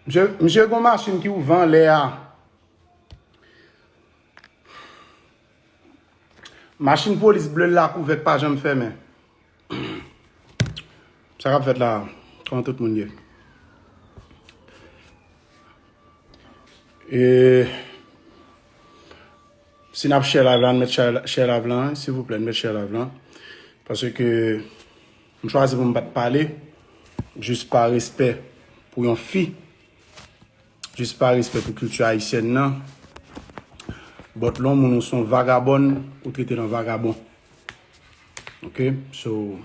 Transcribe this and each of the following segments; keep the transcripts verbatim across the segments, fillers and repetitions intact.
Misye, misye gon machin ki ouvè anlè a. Machin polis ble la kouvèk pa janm fèmen. Sa k ap fèt la? Kòman tout moun ye? E si n ap share live la, n met share, share live la, silvouplè, n met share live la. Paske m chwazi pou m pa t pale, jis pa respè pou yon fi, jis pa respè pou kilti ayisyèn nan. But lè yon moun ou se yon vagabòn, ou trete l an vagabon. Ok? So,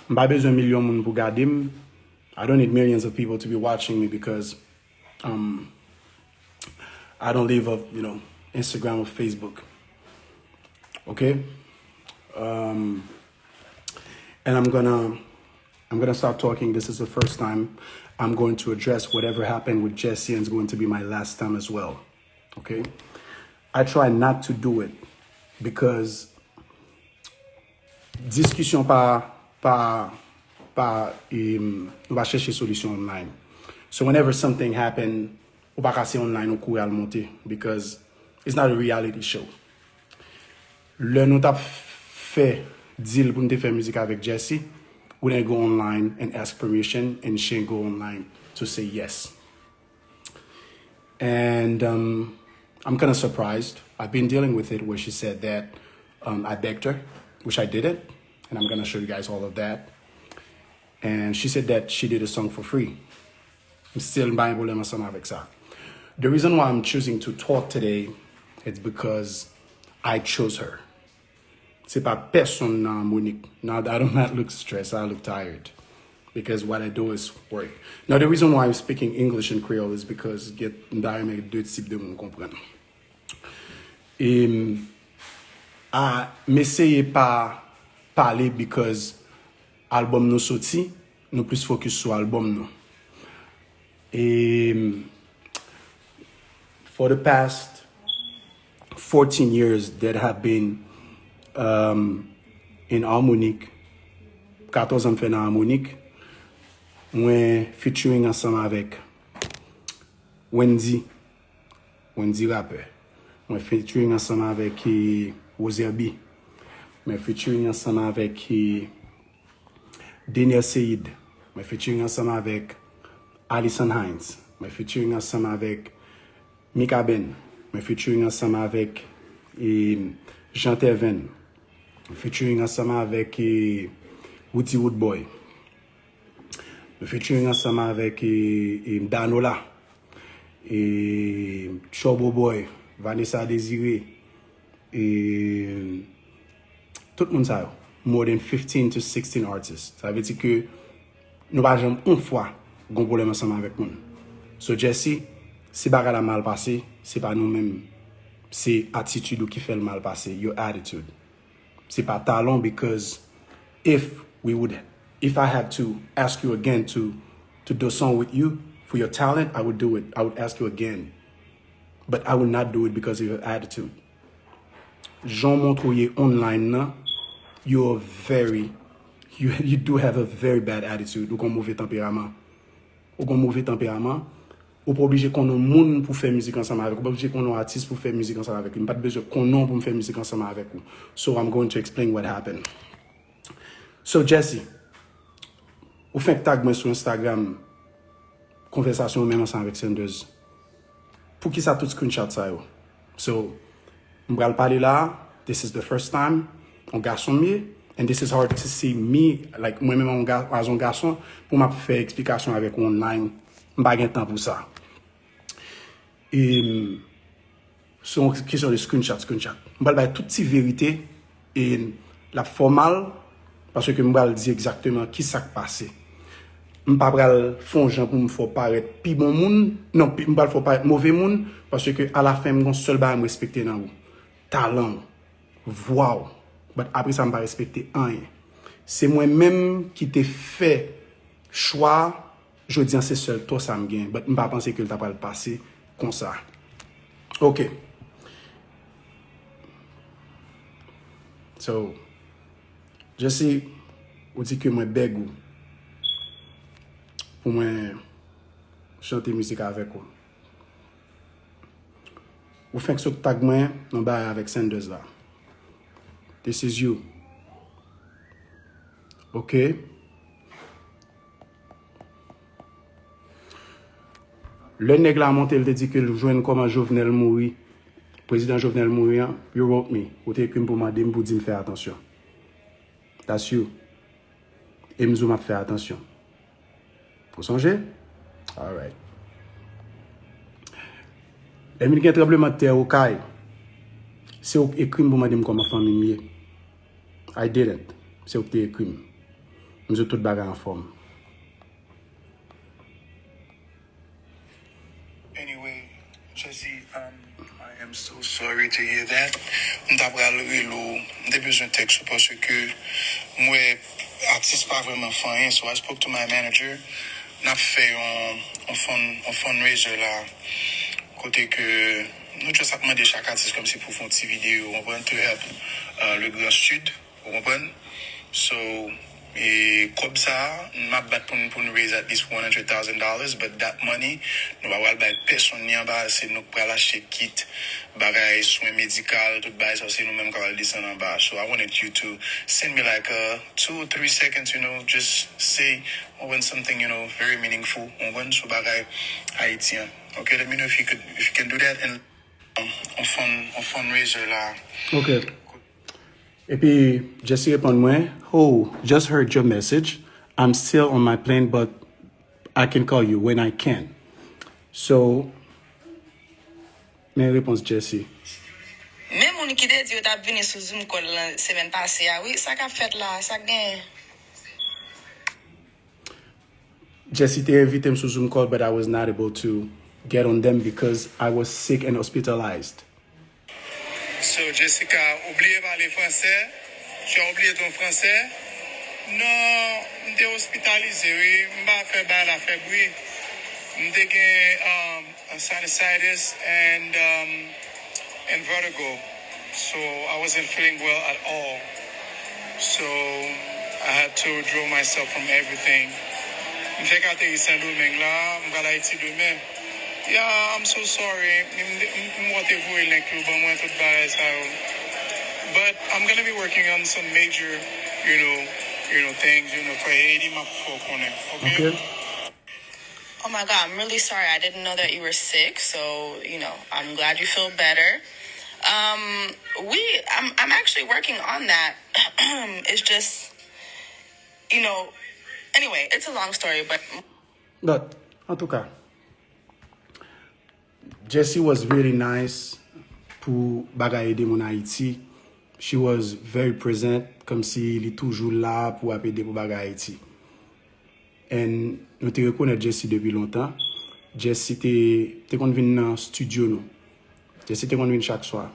m pa bezwen milyon moun pou gade m. I don't need millions of people to be watching me because um, I don't live off, you know, Instagram or Facebook. Okay? Um, and I'm gonna I'm gonna stop talking. This is the first time I'm going to address whatever happened with Jesse, and it's going to be my last time as well. Okay? I try not to do it because diskisyon pa pa pa um, nou pa chèche solisyon online. So whenever something happen, ou pa ka se online ou kouri al monte because it's not a reality show. Lè nou t ap fè deal pou nou te fè mizik avèk Jesse, we didn't go online and ask permission and she didn't go online to say yes. And um, I'm kind of surprised. I've been dealing with it where she said that um, I begged her, which I didn't. And I'm going to show you guys all of that. And she said that she did a song for free. M still pa gen pwoblèm ansanm avèk sa. The reason why I'm choosing to talk today is because I chose her. Se pa pèsonn nan Monique. Now, I do not look stressed. I look tired. Because what I do is work. Now, the reason why I'm speaking English and Creole is because get m ta renmen de tip de moun konprann. E m a m eseye pa pale because album nou soti, nou plis focus sou album nou. E for the past fourteen years that have been um, in Harmonic, katòz an m fè nan Harmonic, mwen featuring ansanm avèk Wendy, Wendy Rapper. Mwen featuring ansanm avèk eh, Roserby. Mwen featuring ansanm avèk eh, Deniel Seid. Mwen featuring ansanm avèk Alison Hines. Mwen featuring ansanm avèk Mikaben. Mwen featuring ansanm avèk eh, Jean Terven. Mwen featuring ansanm avèk eh, Woody Woodboy. Mwen featuring ansanm avèk eh, eh, Danola, eh, Trouble Boy, Vanessa Désiré, eh, tout moun sa yo. More than fifteen to sixteen artists. Sa vle di ke nou pa janm yon fwa gon pwoblèm ansanm avèk moun. So Jesse, si bagay la mal pase, se pa nou menm. Se atitid ou ki fè l mal pase, your attitude. Se pa talon because if we would if I had to ask you again to to do song with you for your talent, I would do it. I would ask you again. But I would not do it because of your attitude. Jan w montre w ye online nan, you are very you, you do have a very bad attitude. Ou gon move tanperaman. Ou gon move tanperaman. Ou pa oblije konn yon moun pou fè mizik ansanm avèk. Ou pa oblije konn yon atis pou fè mizik ansanm avèk li. M pa t bezwen konnen w pou m fè mizik ansanm avèk ou. So I'm going to explain what happened. So Jesse, ou fenk tag mwen sou Instagram konvèsasyon ou menm ansanm avèk Sanders. Poukisa tout screenshot sa yo? So, m pral pale la, this is the first time, yon gason m ye, and this is hard to see me, like, mwen menm yon ga- as yon gason, pou m ap fè eksplikasyon avèk ou online, m pa gen tan pou sa. E, se yon kesyon de screenshot, screenshot. M pral bay tout ti verite, e l ap fè w mal, paske m pral di egzakteman ki sa k pase. M pa pral fè yon jan pou m fè w parèt pi bon moun, non, pi- m pral fè w parèt move moun, paske alafen m gon sèl bagay m respekte nan ou. Talan w, vwa w. But apre sa, m pa respekte anyen. Se mwen menm ki te fè chwa, jodi an se sèl tò sa m gen, but m pa panse ke l ta pral pase konsa. Ok. So, Jesse, ou di ke mwen bèg ou pou mwen chante mizik avèk ou. Ou fenk sot tag mwen nan bagay avèk Sanders la. This is you. Ok? Lè nèg la monte, l te di ke l jwenn kòman Jovenel mouri, prezidan Jovenel mouri an, you wrote me. Ou te ekri m pou mande m pou di m fè atansyon. That's you. E m di w m ap fè atansyon. Ou sonje? Alright. Lè m gen tranblemanntè Okay, se ou k ekri m pou mande m kòman fanmi m ye. I didn't. Se ou k te ekri m. M di w tout bagay anfòm. Anyway, Jesse, um, I am so sorry to hear that. M ta pral rele w, m te bezwen tèks ou paske m wè atis pa vrèman fè anyen. So I spoke to my manager. N ap fè yon, yon fund, yon fundraiser la. Kote ke nou just ap mande chak atis kòmsi pou fè yon ti videyo, ou konprann, to help, uh, le Grand Sud. Ou konprann? So, e kòb sa a, m ap bat pou n, pou n raise at least one hundred thousand dollars, but that money, nou pa pral bay pèsonn li anba, se nou k pral achte kit, bagay, swen medikal, tout bagay sa, se nou menm k pral desann anba. So, I wanted you to send me like a two, three seconds, you know, just say, ou konprann, something, you know, very meaningful, ou konprann, sou bagay Ayiti an. Okay, let me know if you could, if you can do that, and, um, on fund, on fundraiser la. Ok. Epi Jesse reponn mwen, "Oh, just heard your message. I'm still on my plane, but I can call you when I can." So, men repons Jesse. Men moun ki te di yo t ap vini sou Zoom call lan semèn pase a, wi, sa k ap fèt la, sa k genyen? Jesse te envite m sou Zoom call, but I was not able to get on them because I was sick and hospitalized. So, Jessica, ou bliye pale fransè? Tu as oublié ton français? Non, m te ospitalize, wi. M pa fè bagay la fè bri. M te gen, um, sinusitis and, um, and vertigo. So, I wasn't feeling well at all. So, I had to withdraw myself from everything. M fèk ateri Sendomeng la, m pral Ayiti demen. Yeah, I'm so sorry. M, m, m wè w te voye link yo ban mwen, tout bagay sa yo. But I'm gonna be working on some major, you know, you know, things, you know, for Haiti, m ap fè w konnen, okay? Ok. Oh my God, I'm really sorry. I didn't know that you were sick, so, you know, I'm glad you feel better. Um, we, I'm, I'm actually working on that. It's just, you know, anyway, it's a long story, but But, antouka, Jesse was really nice pou bagay ede moun Ayiti. She was very present, kòmsi li toujou la pou ap ede pou bagay Ayiti. And nou te rekonèt Jesse depi lontan. Jesse te, te konn vin nan studio nou. Jesse te konn vin chak swa.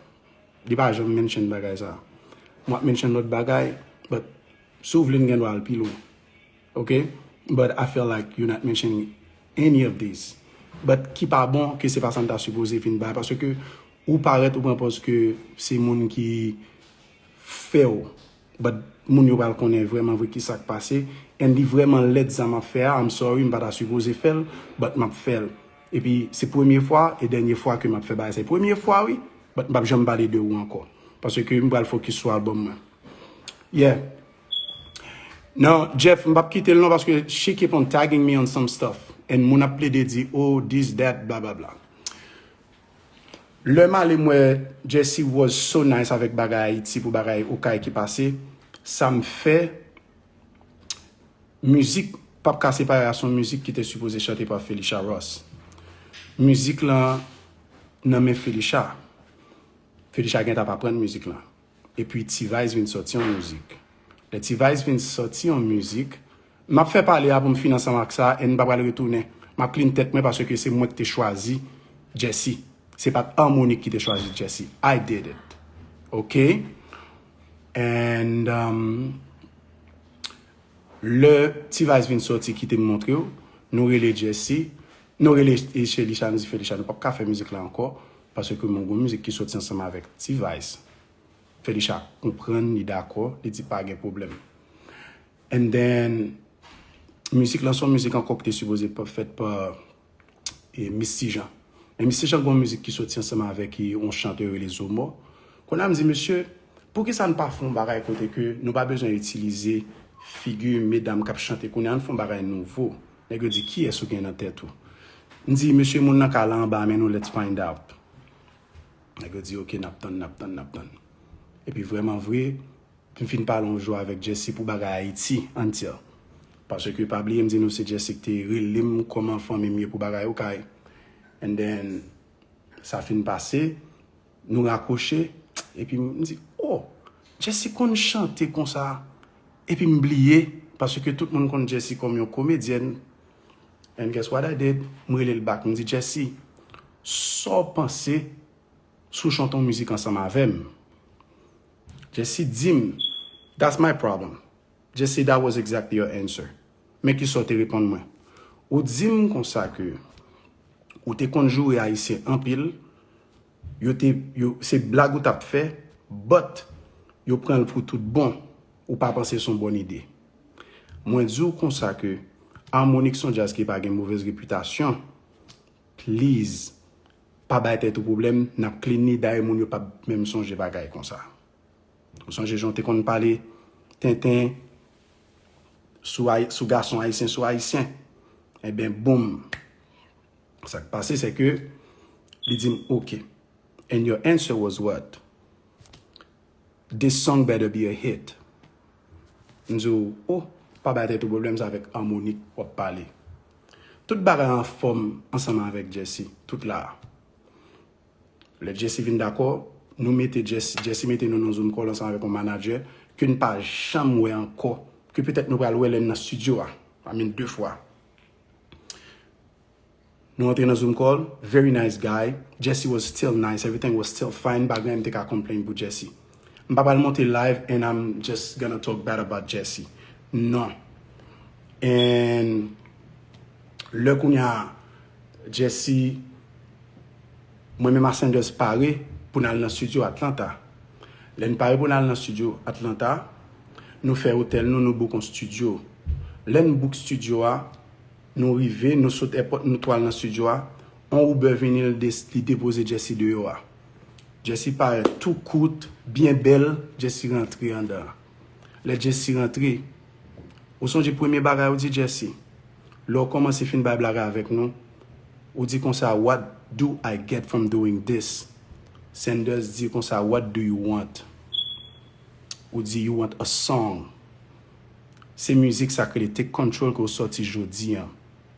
Li pa janm mention bagay sa. M ap mention lòt bagay, but si w vle n gen dwa al pi lwen. Ok? But I feel like you're not mentioning any of this. But ki pa bon ke se pa sa n ta sipoze vin bay, paske ou parèt ou pran pòz ke se moun ki fè w. But moun yo pral konnen vrèman vre ki sa k pase. And li vrèman lèd sa m ap fè a. I'm sorry, m pa ta sipoze fè l, but m ap fè l. Epi se premye fwa e dènye fwa ke m ap fè bagay sa. Se premye fwa, wi, but m p ap janm pale de ou ankò. Paske m pral focus sou album mwen. Yeah. Non, Jeff, m p ap kite l non, paske she keep on tagging me on some stuff. And moun ap plede di, "Oh, this, that, bla, bla, bla." Lè m ale m wè Jesse was so nice avèk bagay Ayiti pou bagay Okay ki pase, sa m fè, mizik p ap ka separe a, se yon mizik ki te sipoze chante pa Phylisha Ross. Mizik lan nan men Phylisha. Phylisha gentan ap aprann mizik lan. Epi T-Vice vin sòti yon mizik. Lè T-Vice vin sòti yon mizik, m ap fè pale a pou m fini ansanm ak sa, and m pa pral retounen. M ap clean tèt mwen paske se mwen ki te chwazi Jesse. Se pa t Harmonic ki te chwazi Jesse. I did it. Ok? And, um, lè T-Vice vin sòti, kite m montre w, nou rele Jesse, nou rele Phylisha, nou di Phylisha, nou p ap ka fè mizik la ankò, paske nou gon mizik ki sòti ansanm avèk T-Vice. Phylisha konprann, li dakò, li di pa gen pwoblèm. And then, mizik lan se yon mizik ankò ki te sipoze pa, fèt pa e Misty Jean. E Misty Jean gen yon mizik ki soti ansanm avèk e, yon chantè yo rele Zomò. Kounye a m di, mesye, poukisa n pa fè yon bagay kote ke nou pa bezwen itilize figi medam k ap chante kounye a, ann fè yon bagay nouvo. Nèg yo di, kiyès ou gen nan tèt ou? M di, mesye, moun nan ka la anba men nou, let's find out. Nèg yo di, oke, n ap tann, n ap tann, n ap tann. Epi vrèman vre, m fin pale yon jou avèk Jesse pou bagay Ayiti, antyè. Paske pa bliye, m di nou se Jesse ki te rele m kòman fanmi m ye pou bagay Okay. And then, sa fin pase, nou rakwoche, epi m di, oh, Jesse konn chante konsa, epi m bliye, paske tout moun konn Jesse kòm yon komedyèn. And guess what I did? M rele l back, m di, Jesse, sa w panse si w chante yon mizik ansanm avè m? Jesse di m, that's my problem. Jesse, that was exactly your answer. Men kisa w te reponn mwen. Ou di m konsa ke ou te konn joure Ayisyen anpil, yo te, yo, se blag ou t ap fè, but yo pran l pou tout bon, ou pa panse se yon bòn ide. Mwen di w konsa ke Harmonik se yon djaz ki pa gen movèz repitasyon, please, pa bay tèt ou pwoblèm, n ap clean li, dayè moun yo p ap menm sonje bagay konsa. Ou sonje jan w te konn pale tenten sou, sou gason ayisyen, sou ayisyen? Enben, boom! Sa k pase, se ke li di m, oke. And your answer was what? This song better be a hit. M di w, oh, pa bay tèt ou pwoblèm, se avèk Harmonik w ap pale. Tout bagay anfòm ansanm avèk Jesse, tout la. Lè Jesse vin dakò, nou mete Jesse, Jesse mete nou nan Zoom call ansanm avèk yon manager ke n pa janm wè ankò, ke petèt nou pral wè lè n nan studio a, I mean, de fwa. Nou antre nan Zoom call, very nice guy. Jesse was still nice, everything was still fine, pa gen anyen m te ka complain pou Jesse. M pa pral monte live and I'm just gonna talk bad about Jesse. Non. And lè kounye a, Jesse, mwen menm ak Sanders pare pou n al nan studio Atlanta. Lè n pare pou n al nan studio Atlanta, nou fè otèl nou, nou book yon studio. Lè n book studio a, nou rive, nou sot èpòt, nou tou al nan studio a. On Uber vini, li des-, li depoze Jesse deyò a. Jesse parèt tou kout, byen bèl, Jesse rantre anndan. Lè Jesse rantre, ou sonje premye bagay ou di Jesse? Lè w kòmanse fin bay blag avèk nou, ou di konsa, what do I get from doing this? Sanders di konsa, what do you want? Ou di, you want a song. Se mizik sa k rele Take Control ke w sòti jodi an.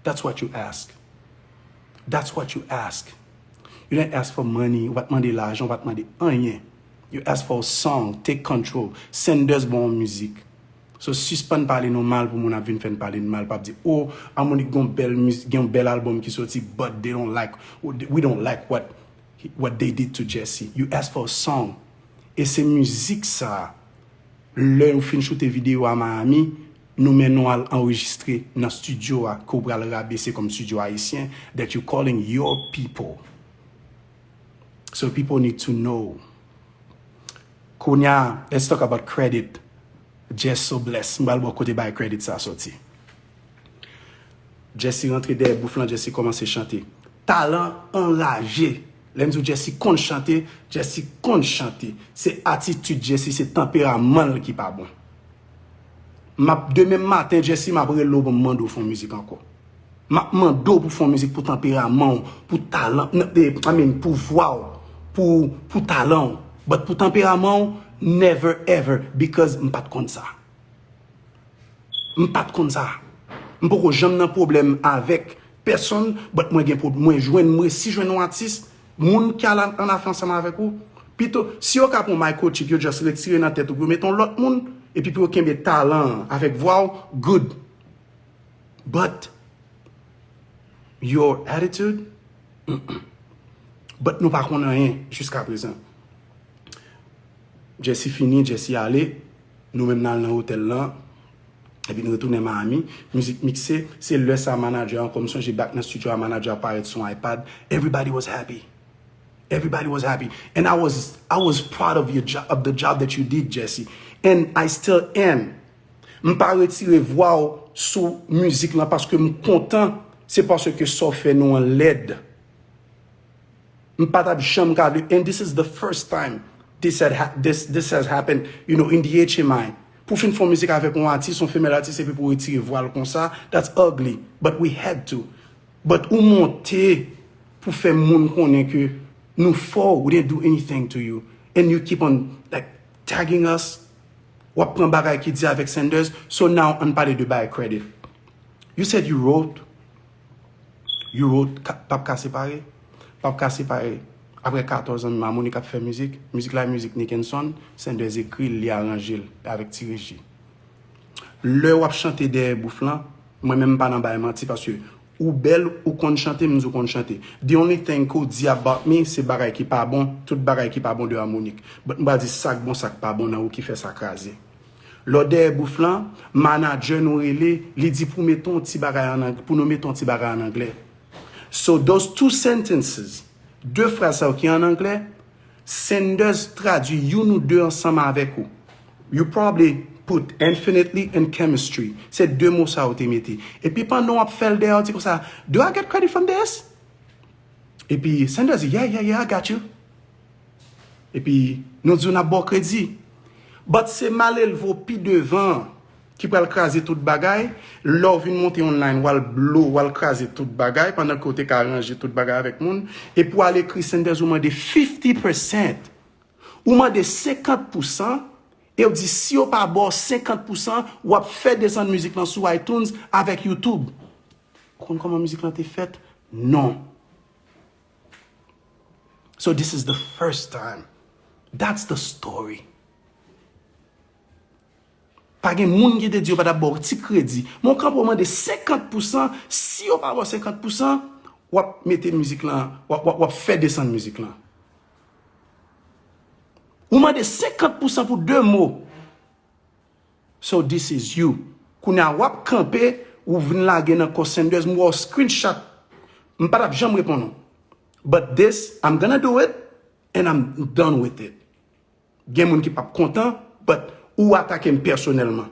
That's what you ask. That's what you ask. You didn't ask for money, ou pa t mande lajan, ou pa t mande anyen. You ask for a song, Take Control. Sanders ba w yon mizik. So, sispann pale nou mal pou moun ap vin fè n pale n mal, p ap di, oh, Harmonik gen yon bèl miz-, gen yon bèl album ki soti, but they don't like, we don't like what, what they did to Jesse. You ask for a song. E se mizik sa, lè nou fin choute videyo a Miami, nou mennen w al anrejistre nan studio a, ke w pral rabese kòm studio ayisyen, that you calling your people. So people need to know. Kounye a, let's talk about credit. Jess so blessed. M pral ba w kote bay credit sa soti. Jesse rantre dèyè bouf lan, Jesse kòmanse chante. Talan anraje. Lè m di w Jesse konn chante, Jesse konn chante. Se atitid Jesse, se tanperaman l ki pa bon. M ap, demen maten, Jesse, m ap rele w pou m mande w fè yon mizik ankò. M ap mande w pou fè yon mizik pou tanperaman w, pou talan, n-, eh, I mean, pou vwa w, pou, pou talan w. But pou tanperaman w, never ever, because m pa t konn sa. M pa t konn sa. M poko janm nan pwoblèm avèk pèsonn, but mwen gen pwob-, mwen jwenn, m resi jwenn yon atis, moun ki al an afè ansanm avèk ou. Pito, si yo ka pran Microchip, yo just retire nan tèt ou, pou yo mete yon lòt moun, epi pou yo kenbe talan an avèk vwa w, good. But your attitude, mm-mm. But nou pa konn anyen jiska prezan. Jesse fini, Jesse ale. Nou menm n al nan otèl lan. Epi nou retounen Miami. Mizik mikse. Se lè sa manager an, kòm sonje back nan studio a, manager a parèt sou yon iPad. Everybody was happy. Everybody was happy. And I was, I was proud of your jo-, of the job that you did, Jesse. And I still am. M pa retire vwa w sou mizik lan paske m kontan Se paske sa w fè nou an lèd. M pa t ap janm ka vle, and this is the first time this had ha- this this has happened, you know, in the H M I. Pou fin fè yon mizik avèk yon atis, yon femèl atis, epi pou retire vwal konsa, that's ugly. But we had to. But ou monte pou fè moun konnen ke nou fò, we didn't do anything to you. And you keep on, like, tagging us. W ap pran bagay ki di avèk Sanders. So now, ann pale de bay credit. You said you wrote. You wrote, ka- p ap ka separe. P ap ka separe. Apre katòz an, Harmonik ap fè mizik. Mizik la, mizik Nickenson. Sanders ekri l, li aranje l avèk Ti Reji. Lè w ap chante dèyè bouf lan, mwen menm m pa nan bay manti paske ou bèl, ou konn chante, m di w konn chante. The only thing ke w di about me, se bagay ki pa bon, tout bagay ki pa bon de Harmonik. But m pral di sa k bon, sa k pa bon nan ou ki fè sa kraze. Lè w dèyè bouf lan, manadjè nou rele, li di pou mete yon ti bagay an ang- pou nou mete yon ti bagay an anglè. So those two sentences, de fraz sa yo ki an anglè, Sanders tradui youn ou de ansanm avèk ou. You probably put infinitely and chemistry. Se de mo sa yo te mete. Epi pandan w ap fè l dèyè, w di konsa, "Do I get credit from this?" Epi Sanders di, "Yeah, yeah, yeah, I got you." Epi nou di w n ap ba w kredi. But se malelve w pi devan ki pral kraze tout bagay. Lè w vin monte online, w al blo, w al kraze tout bagay, pandan ke w te ka ranje tout bagay avèk moun. Epi w al ekri Sanders, ou mande fifty percent. Ou mande senkant pousan, e w di si yo pa ba w senkant pousan, w ap fè desann mizik lan sou iTunes avèk YouTube. Ou konn kòman mizik lan te fèt? Non. So this is the first time. That's the story. Pa gen moun ki te di yo pa t ap ba w ti kredi. Men w kanpe w mande senkant pousan, si yo pa ba w senkant pousan, w ap mete mizik lan, w ap, w ap, w ap fè desann mizik lan. Ou mande senkant pousan pou de mo. So this is you. Kounye a w ap kanpe, ou vin lage nan kò Sanders, m wè w screenshot. M pa t ap janm reponn ou. But this, I'm gonna do it, and I'm done with it. Gen moun ki p ap kontan, but ou atake m pèsonèlman.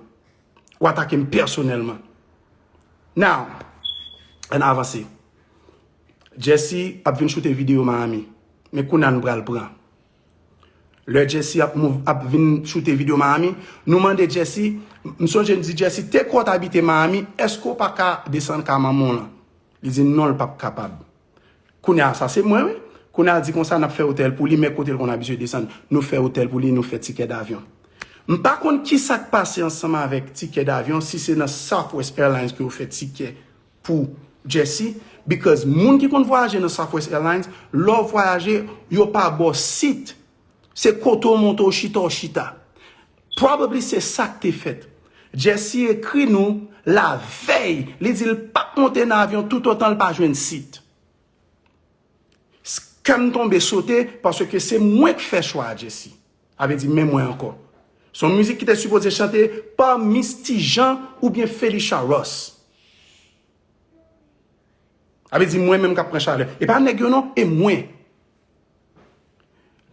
Ou atake m pèsonèlman. Now, ann avanse. Jesse ap vin choute videyo Miami. Men kounye a nou pral pran. Lè Jesse ap, mouv- ap vin choute videyo Miami, nou mande Jesse, m sonje n di Jesse, te kwè w t abite Miami, èske w pa ka desann ka manman w lan? Li di non, l p ap kapab. Kounye a, sa se mwen, wi. Kounye a, l di konsa, n ap fè otèl pou li, men kote l konn abitye desann, nou fè otèl pou li, nou fè tikè davyon. M pa konn ki sa k pase ansanm avèk tikè davyon, si se nan Southwest Airlines ke yo fè tikè pou Jesse, because moun ki konn vwayaje nan Southwest Airlines, lè w vwayaje, yo pa ba w sit. Se kote w monte, w chita, w chita. Probably se sa k te fèt. Jesse ekri nou lavèy, li di l p ap monte nan avyon toutotan l pa jwenn sit. Kè m tonbe sote, paske se mwen k fè chwa a Jesse. Sa vle di, men mwen ankò. Se yon mizik ki te sipoze chante pa Misty Jean oubyen Felicia Ross. Sa vle di, mwen menm k ap pran chalè. E pa nèg yo non, e mwen.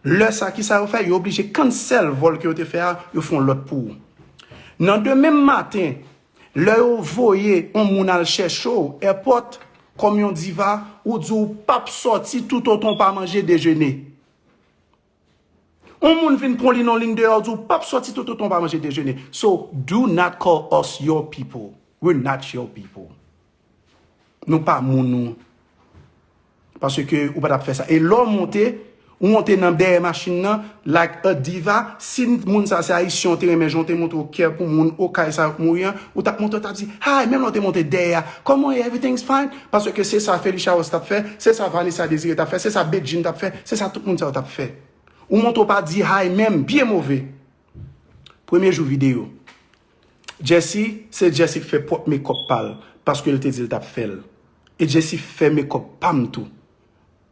Lè sa, ki sa yo fè? Yo oblije cancel vòl ke yo te fè a, yo fè yon lòt pou ou. Nan demen maten, lè yo voye yon moun al chèche w airport, kòm yon diva, ou di w p ap sòti toutotan w pa manje dejene. Yon moun vin pran li nan liy deyò, w di w p ap sòti toutotan w pa manje dejene. So, do not call us your people. We're not your people. Nou pa moun ou. Paske ou pa t ap fè sa. E lè w monte, ou monte nan dèyè machin nan, like a diva, si moun sa se ayisyen w te renmen, jan w te montre w kè pou moun, okay sa yo k mouri an, ou t ap monte, w t ap di, "Hi," menm lè w te monte dèyè a, "Kòman w ye? Everything's fine?" Paske se sa Felicia Ross t ap fè, se sa Vanessa Desiré t ap fè, se sa Bedjine t ap fè, se sa tout moun sa yo t ap fè. Ou monte, w pa di hi menm, byen move. Premye jou videyo. Jesse, se Jesse k fè pwòp makeup pa l, paske l te di l t ap fè l. E Jesse fè makeup pa m tou.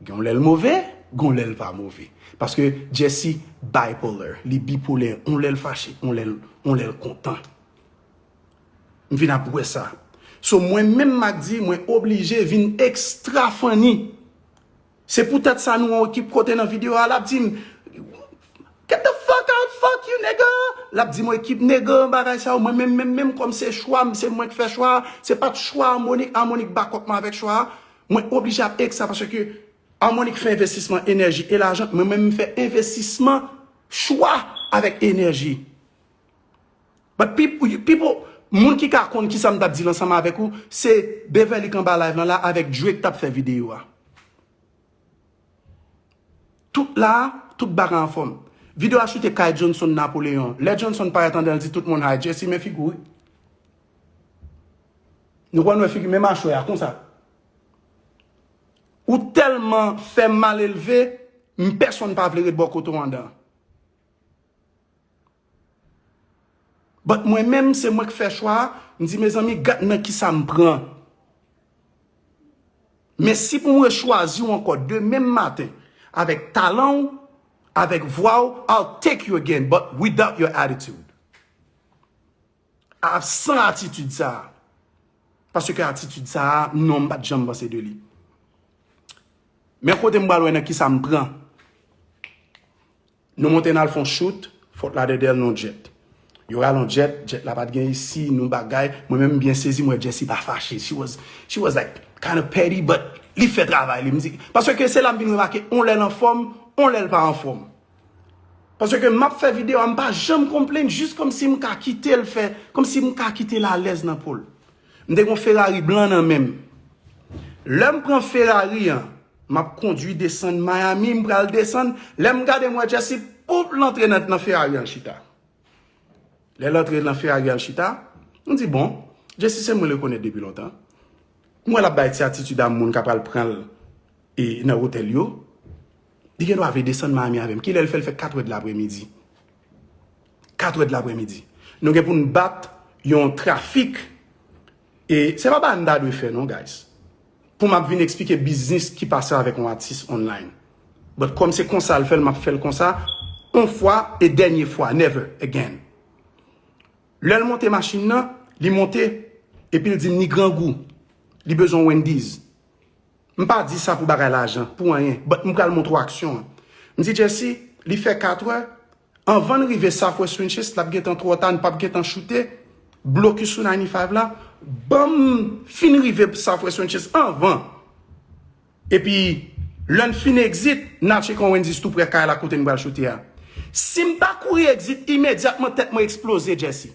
Gen yon lè l move, gen yon lè l pa move. Paske Jesse bipolar, li bipolè, yon lè l fache, yon lè l, yon lè l kontan. M vin ap wè sa. So, mwen menm, m ap di, mwen oblije vin extra funny. Se poutèt sa nou wè yon ekip kote nan videyo a, l ap di m, "Get the fuck out, fuck you, nigga!" L ap di mwen ekip nèg bagay sa yo, mwen menm, menm, menm kòm se chwa m, se mwen k fè chwa a, se pa t chwa Harmonic, Harmonic back up mwen avèk chwa a, mwen oblije ap ek sa paske Harmonic fè envestisman enèji e lajan, mwen menm m fè envestisman chwa avèk enèji. But people, people, moun ki ka konn ki sa m t ap di l ansanm avèk ou, se Beverly k anba live lan la avèk Drake t ap fè videyo a. Tout la, tout bagay anfòm. Videyo a choute kay Johnson Napoleon. Lè Johnson parèt andan, l di tout moun, "Hi, Jesse, men figi w wi." Nou konn wè figi, men machwè a, konsa. Ou tèlman fè mal elve, m pèsonn pa vle ret bò kote w andan. But mwen menm, se mwen k fè chwa a, m di, "Mezanmi, gad nan kisa m pran." Men si pou mwen chwazi w ankò demen maten, avèk talan w, avèk vwa w, I'll take you again, but without your attitude. A, san atitid sa a. Paske atitid sa a, non, m pa t janm panse de li. Men kote m pral wè nan kisa m pran. Nou monte n al fè yon shoot, Fort Lauderdale, nan yon jet. Yo rale yon jet, jet la pa t gen isi, nou bagay. Mwen menm, m byen sezi, m wè Jesse pa fache. She was, she was like, kind of petty, but li fè travay li. M di, paske se la m vin remake, on lè l anfòm, on lè l pa anfòm. Paske m ap fè videyo a, m pa janm complain, jis kòmsi m ka kite l fè, kòmsi m ka kite l alèz nan po l. M te gen yon Ferrari blan nan men m. Lè m pran Ferrari an, m ap kondui desann Miami, m pral desann. Lè m gade, m wè Jesse, poup, l antre nan, nan Ferrari an chita. Lè l antre nan Ferrari al chita, m di, "Bon, Jesse se moun rekonèt depi lontan." M wè l ap bay ti atitid a moun k ap al pran l e nan otèl yo. Li gen dwa vle desann Miami avè m. Kilè l fè? L fè katrè de lapremidi. Katrè de lapremidi. Nou gen pou n bat yon trafik. E se pa bagay m ta dwe fè, non, guys. Pou m ap vin eksplike biznis ki pase avèk yon atis online. But kòm se konsa l fè l, m ap fè l konsa. Yon fwa e dènye fwa, never again. Lè l monte machin nan, li monte, epi l di m li grangou. Li bezwen Wendy's. M pa di sa pou bagay lajan, pou anyen. But m pral montre w aksyon an. M di Jesse, li fè katrè, anvan n rive Southwest Ranches, l ap gentan twò ta, n p ap gentan choute, blokis sou ninety-five la, ban m fin rive Southwest Ranches anvan. Epi, lè n fin exit, n al tcheke yon Wendy's tou prè kay la kote n pral choute a. Si m pa kouri exit, imedyatman tèt mwen eksploze, Jesse.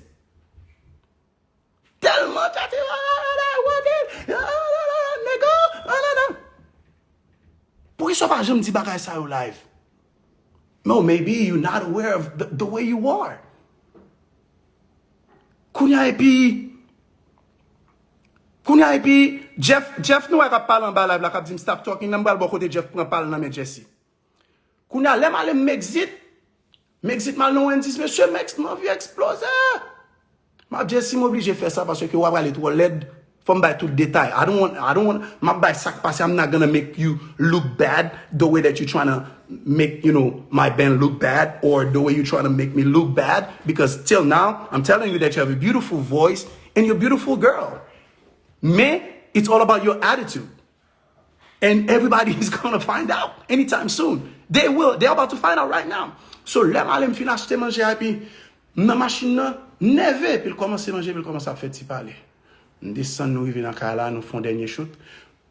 Tèlman tèt, nèg, nèg. Poukisa w pa janm di bagay sa yo live? No, maybe you not aware of the, the way you are. Kounye a epi, kounye a epi, Jeff, Jeff nou wè k ap pale anba live la, k ap di m stop talking, nan m pral bò kote Jeff pran pa l nan men Jesse. Kounye a, lè m ale m exit, m exit m al nan Wendy's, mesye, m ex-, m anvi eksploze. M ap Jesse, m oblije fè sa paske w ap prale twò lèd. Fò m bay tout detay. I don't want, I don't want, m ap bay sa k pase. I'm not gonna make you look bad the way that you trying to make, you know, my band look bad or the way you trying to make me look bad because till now, I'm telling you that you have a beautiful voice and you're a beautiful girl. Men, it's all about your attitude. And everybody is gonna find out anytime soon. They will. They're about to find out right now. So, lè m ale m fin achte manje a, epi m nan machin nan, nève, epi l kòmanse manje, epi l kòmanse ap fè ti pale. M desann, nou rive nan kay la, nou fè yon dènye shoot.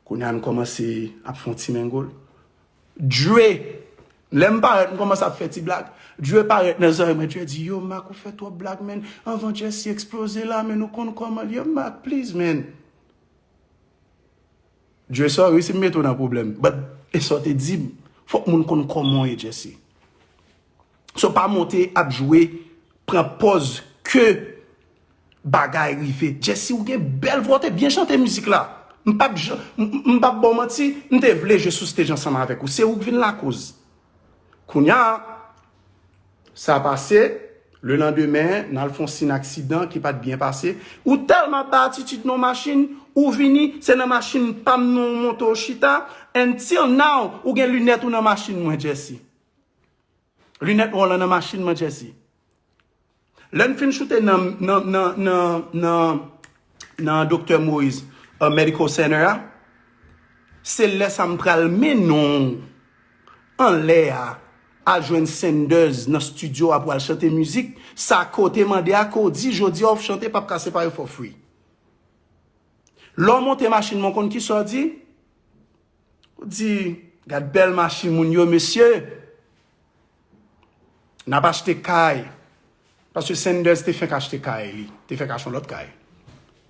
Kounye a, m kòmanse ap fè yon ti mengo. Dre, lè m parèt, m kòmanse ap fè ti blag. Dre parèt nan zòrèy mwen, Dre di, "Yo, Mac, ou fè twòp blag, man. Anvan Jesse eksploze la, man, ou konn kòman l ye, Mac, please, man." Dre, sorry si m mete w nan pwoblèm, but e sa w te di m. Fòk moun konn kòman w ye, Jesse. So pa monte ap jwe, pran pòz ke bagay rive. Jesse, ou gen bèl vwa, w te byen chante mizik la. M p ap jan-, m, m, m p ap ba w manti, m te vle jwe sou stage ansanm avèk ou. Se ou k vin lakoz. Kounye a, sa pase, lelandemen, n al fè yon sin aksidan ki pa t byen pase. Ou tèlman ap bay atitid nan machin, ou vini, se nan machin pa m nan w monte w chita, until now, ou gen linèt ou nan machin mwen, Jesse. Linèt nwa w lan nan machin mwen, Jesse. Lè n fin choute nan, nan, nan, nan, nan, nan Doktè Moïse, uh, Medical Center a, se lè sa m pral mennen w anlè a, al jwenn Sanders nan studio a pou al chante mizik, sa ke w te mande a, ke w di jodi a w ap chante, p ap ka separe for free. Lè w monte machin mwen, w konn kisa w di? Ou di, gad bèl machin moun yo, mesye. N ap achte kay. Paske Sanders te fenk achte kay li. Te fenk achte yon lòt kay.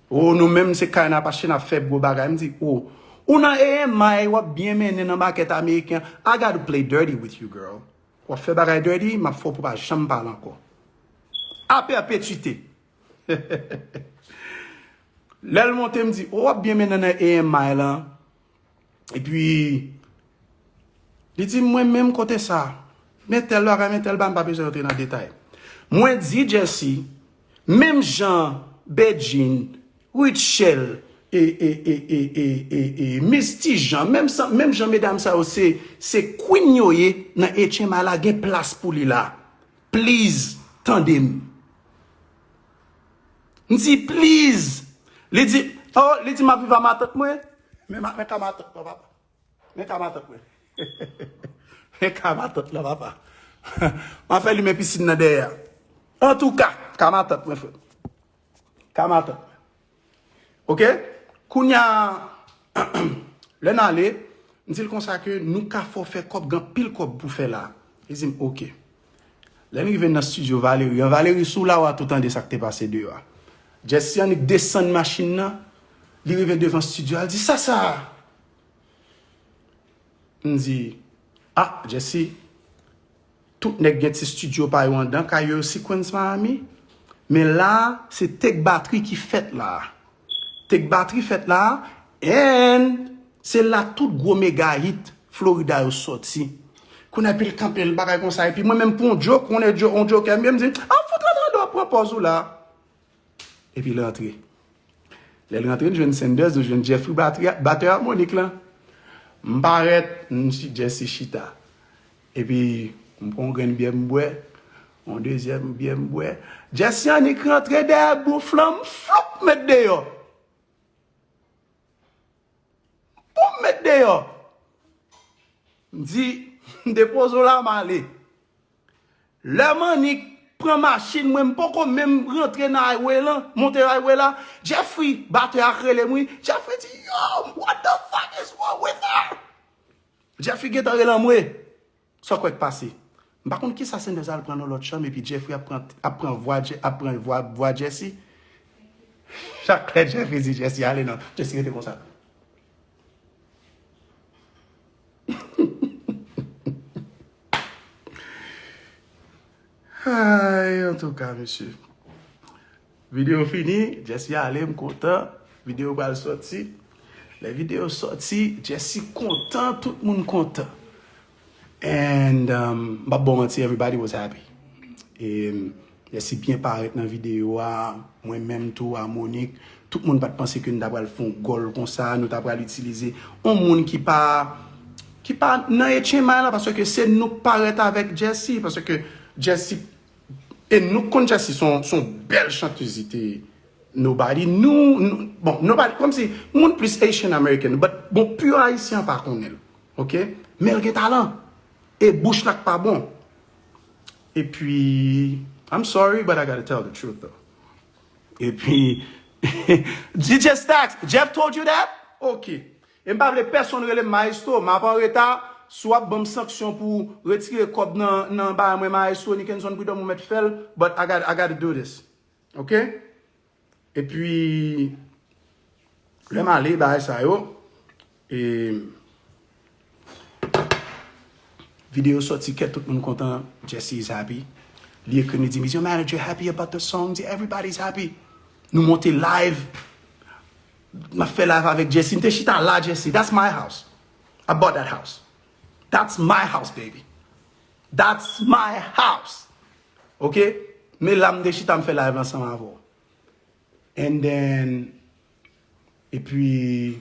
O, nou menm se kay n ap achte, n ap fè gwo bagay. M di, o, ou nan A M I, w ap byen mennen nan makèt ameriken. I gotta play dirty with you, girl. W ap fè bagay dirty, m ap fè w pou w pa janm pale ankò. A pèpetite. Lè l monte, m di, o, w ap byen mennen nan A M I lan. Epi, li di, mwen menm kote sa, men tèl bagay, men tèl bagay, m pa bezwen rantre nan detay. Mwen di Jesse, menm jan Bedjine, Rutshelle, e, e, e, e, e, e, e, Misty Jean, menm sa, menm jan medam sa yo se, se queen yo ye nan H M I la, gen plas pou li la. Please, tande m. M di, please. Li di, oh, li di, m ap viv a matant mwen. Men, ma- men ka matant mwen, papa. Men ka matant mwen. Men ka matant la, papa. M ap fè limen pisin nan dèyè. Antouka, ka matant mwen, frè. Ka matant mwen. Oke? Kounye a, lè n ale, m di l konsa ke nou ka fè w fè kòb, gen anpil kòb pou fè la. Li di m, oke. Lè n rive nan studio Valery an, Valery, si w la, w a tou tande sa k te pase deyò a. Jesse annik desann machin nan, li rive devan studio a, l di, sa sa? M di, ah, Jesse, tout nèg gen ti studio pa yo anndan kay yo, Sequence Miami. Men la, se Take Battery ki fèt la. Take Battery fèt la, and se la tout gwo mega hit Florida yo sòti. Kounye a, epi l kanpe l bagay konsa, epi mwen menm pou yon joke, yon joke, yon joke, m di, ah, fout rantre anndan, pran pòz ou la. Epi l rantre. Lè l rantre, n jwenn Sanders, nou jwenn Jeffrey batè, batè amwonik lan. M parèt, m si Jesse chita. Epi, m pran yon grenn byè m bwè, yon dezyèm byè m bwè. Jesse annik rantre dèyè bouf lan, m floup met deyò. Pou m met deyò. M di, m depoze w la, m ale. Lè m annik pran machin mwen, m poko menm rantre nan highway lan, monte highway la, Jeffrey, batè a k rele m, wi. Jeffrey di, yo, what the fuck is wrong with her? Jeffrey gentan rele anmwe. Sa w kwè k pase? M pa konn kisa Sanders al pran nan lòt chanm, epi Jeffrey ap pran, ap pran vwa, Je- ap pran vwa, vwa Jesse. Chak lè Jeffrey di Jesse, ale non, Jesse rete konsa. Ay, antouka, mesye. Videyo fini, Jesse ale, m kontan. Videyo pral sòti. Lè videyo sòti, Jesse kontan, tout moun kontan. And, um, m p ap ba w manti, everybody was happy. E, um, Jesse byen parèt nan videyo a, mwen menm tou, a Monique. Tout moun pa t panse ke n ta pral fè yon gòl konsa, nou ta pral itilize yon moun ki pa, ki pa nan H M I la, paske se nou k parèt avèk Jesse, paske Jesse, e nou k konn Jesse, se yon, se yon bèl chantez li te ye. Nobody, nou, nou, bon, nobody, kòmsi, moun plis Haitian American, but, bon, pure Ayisyen an pa konnen l, oke? Men l gen talan, e bouch la k pa bon. Epi, I'm sorry, but I gotta tell the truth, though. Epi, D J Stacks, Jeff told you that? Ok. E m pa vle pèsonn rele m maestro, m ap an reta, si w ap ban m sanksyon pou retire kòb nan, nan bagay mwen, maestro Nickenson Prud'homme, ou mèt fè l, but I got, I gotta do this. Ok? Epi, lè m ale, bagay sa yo, e, videyo sòti, kè tout moun kontan, Jesse is happy. Li ekri m, li di m, is your manager happy about the song? Di, everybody's happy. Nou monte live. M ap fè live avèk Jesse. M te chita la, Jesse. That's my house. I bought that house. That's my house, baby. That's my house. Ok? Men la, m te chita, m fè live ansanm avè w. And then, epi,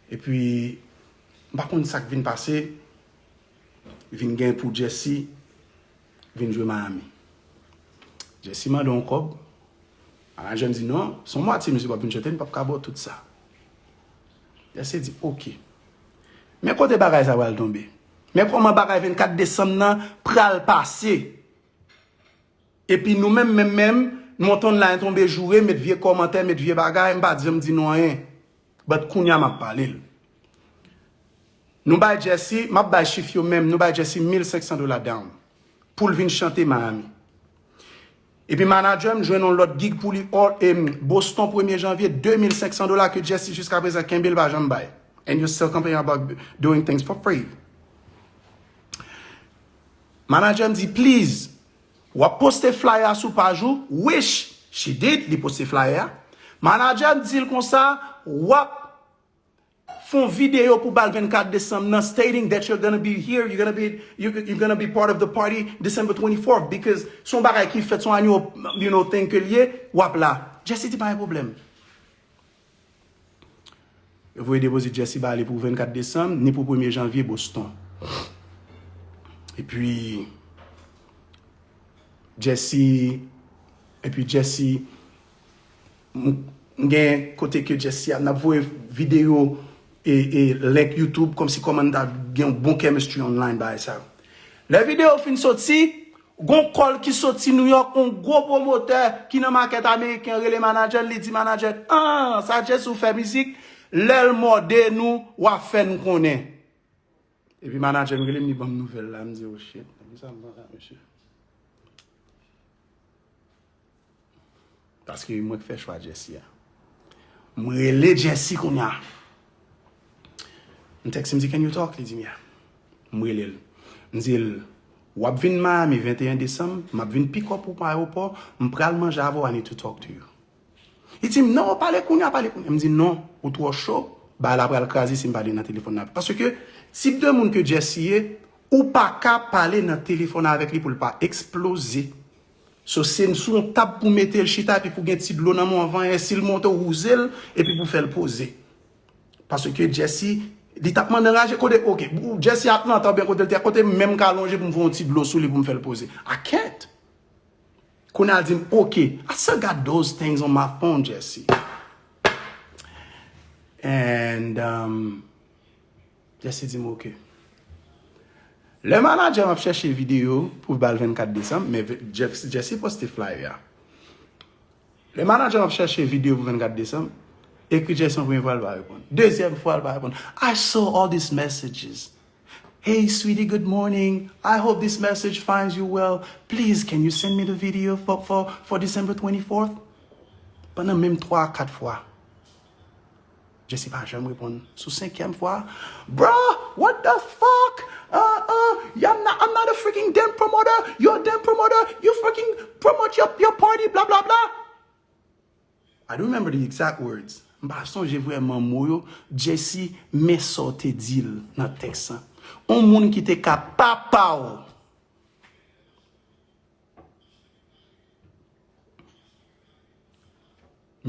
epi, m pa konn sa k vin pase, vin gen pou Jesse vin jwe Miami. Jesse mande yon kòb, manager m di non, se yon mwatye misye p ap vin chante, m p ap ka ba w tout sa. Jesse di, ok. Men kote bagay sa pral tonbe. Men kòman bagay vennkat desanm nan pral pase. Epi nou menm, menm, menm, nou t online tonbe joure, met vye kòmantè, met vye bagay, m pa janm di nou anyen. But kounye a m ap pale l. Nou bay Jesse, m ap bay chif yo menm, nou bay Jesse mil senk san dola down pou l vin chante Miami. Epi manager m jwenn yon lòt gig pou li, or, em, Boston premye janvye, de mil senk san dola ke Jesse jiska prezan kenbe l pa janm bay. And you still complaining about doing things for free. Manager m di, please, w ap poste flyer a sou paj ou? Which she did, li poste flyer a. Manager m di l konsa, w ap fè yon videyo pou bal vennkat desanm nan, stating that you're gonna be here, you're gonna be, you, you're gonna be part of the party December twenty-fourth, because se yon bagay ki fèt, se yon annual, you know, thing ke l ye, w ap la. Jesse di pa gen pwoblèm. Yo voye depozit Jesse ba li pou vennkat desanm, ni pou premye janvye Boston. Epi, Jesse, epi Jesse, m, m gen kote ke Jesse ap, n ap voye videyo e, e link YouTube, kòmsi kòman n ta gen yon bon chemistry online bagay sa. Lè videyo fin soti, gon call ki soti New York, yon gwo pwomotè ki nan makèt ameriken rele manager l, li di manager, ah, sa Jesse ou fè mizik, lè l mòde nou, w a fè n konnen. Epi manager m rele m, li ban m nouvèl la, m di, oh shit, nan kisa m pran la, mesye? Paske mwen k fè chwa Jesse a. M rele Jesse kounye a. M text li, m di, can you talk? Li di m, yeah. M rele l. M di l, w ap vin Miami venteyen desanm, m ap vin pick up ou pa ayewopò, m pral manje avè w, I need to talk to you. Li di m, non, pale kounye a, pale kounye a. M di, non, ou twò cho, bagay la pral kraze si m pale nan telefòn nan. Paske tip de moun ke Jesse ye, ou pa ka pale nan telefòn avèk li pou l pa eksploze. So, se sou yon tab pou mete l chita, epi pou gen ti dlo nan men w anvan, e si l monte, w wouze l, epi pou fè l poze. Paske Jesse, li t ap mande anraje kote, ok, Jesse Atlanta, oubyen kote l te, kote m menm ka lonje pou m fè yon ti dlo sou li pou m fè l poze. I can't. Kounye a l di m, ok, I still got those things on my phone, Jesse. And, um, Jesse di m, ok. Lè manager m ap chèche videyo pou bal vennkat desanm, men ve-, Jeff, Jesse poste flyer a. Lè manager m ap chèche videyo pou vennkat desanm, ekri Jesse yon premye fwa, l pa reponn. Dezyèm fwa, l pa reponn. I saw all these messages. Hey, sweetie, good morning. I hope this message finds you well. Please, can you send me the video for, for, for December twenty-fourth? Pandan menm twa a kat fwa. Jesse pa janm reponn. Sou senkyèm fwa, bro, what the fuck? Uh, uh, yeah, I'm not, I'm not a freaking damn promoter. You're a damn promoter. You fucking promote your, your party, blah, blah, blah. I don't remember the exact words. M pa sonje vrèman mo yo. Jesse, men sa w te di l nan tèks lan. On moun ki te ka papa w.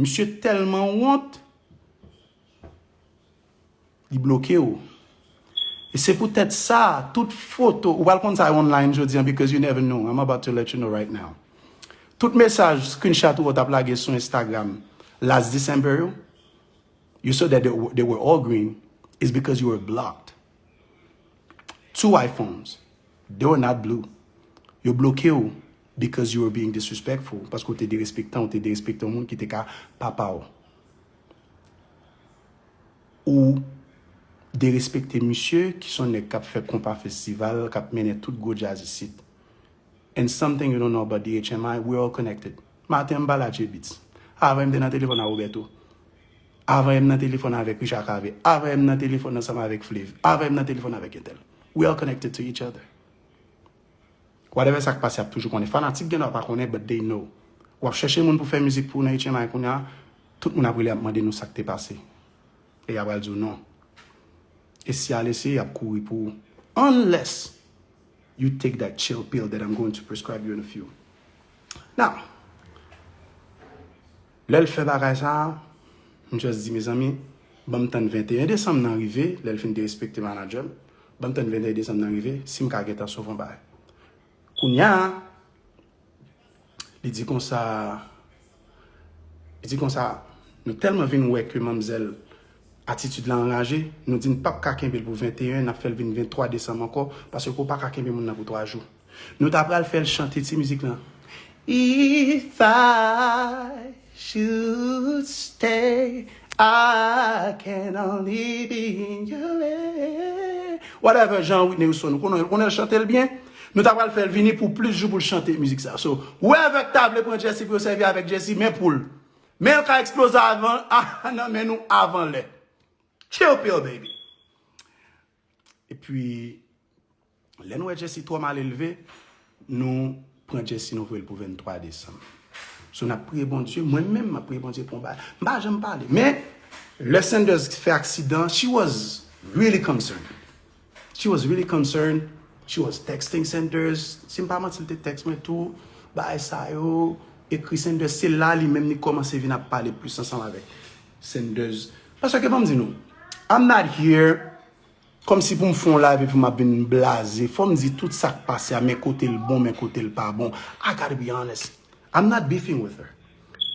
Misye tèlman wont, li bloke w. E se poutèt sa, tout foto, ou pral konn sa yo online jodi an, because you never know. I'm about to let you know right now. Tout mesaj, screenshot ou t ap lage sou Instagram last December yo, you saw that they, were- they were all green, is because you were blocked. Two iPhones, they were not blue. Yo bloke w because you were being disrespectful, paske w te derespektan, w te derespekte yon moun ki te ka papa w. Ou derespekte misye ki se yon nèg k ap fè konpa festival, k ap mennen tout gwo djaz isit. And something you don't know about D H M I, we're all connected. Maten an, m pale a J Beatz. Avan, m te nan telefòn a Roberto. Avan, m nan telefòn avèk Richard Cavé. Avan, m nan telefòn ansanm avèk Flav. Avan, m nan telefòn avèk entèl. We all connected to each other. Whatever sa k pase, y ap toujou konnen. Fanatik gen dwa pa konnen, but they know. W ap chèche moun pou fè mizik pou w nan H M I kounye a, tout moun ap rele, ap mande nou sa k te pase. E y a pral di w non. E si y al eseye, y ap kouri pou ou. Unless you take that chill pill that I'm going to prescribe you in a few. Now, lè l fè bagay sa a, m just di, mezanmi, ban m tann venteyen desanm nan rive, lè l fin derespekte manager m, ban m tann venteyen desanm nan rive, si m ka gentan sove yon bagay. Kounye a, li di konsa, li di konsa, nou tèlman vin wè ke manmzèl Atitid la anraje, nou di n p ap ka kenbe l pou venteyen, n ap fè l vin venntwa desanm ankò, paske w pa ka kenbe moun nan pou twa jou. Nou ta pral fè l chante ti mizik lan. If I should stay, I can only be in your way. Whatever, jan Whitney Houston, ou konnen, ou konnen l chante l byen. Nou ta pral fè l vini pou plis jou pou l chante mizik sa. So, whoever k ta vle pran Jesse pou yo sèvi avèk Jesse, men pou l. Men l ka eksploze avan, a, nan men nou avan lè. Chill pill, baby. Epi, lè nou wè Jesse twò malelve, nou pran Jesse, nou voye l pou venntwa desanm. So, n ap priye Bondye. Mwen menm, m ap priye Bondye pou yon bagay. M pa janm pale. Men, lè Sanders fè aksidan, she was really concerned. She was really concerned. She was texting Sanders. Si m pa manti, l te tèks mwen tou. Bagay sa yo. Ekri Sanders. Se la li menm li kòmanse vin ap pale plis ansanm avèk Sanders. Paske ban m di nou, I'm not here kòmsi pou m fè yon live epi m ap vin blaze. Fò m di tout sa k pase a, men kote l bon, men kote l pa bon. I gotta be honest. I'm not beefing with her.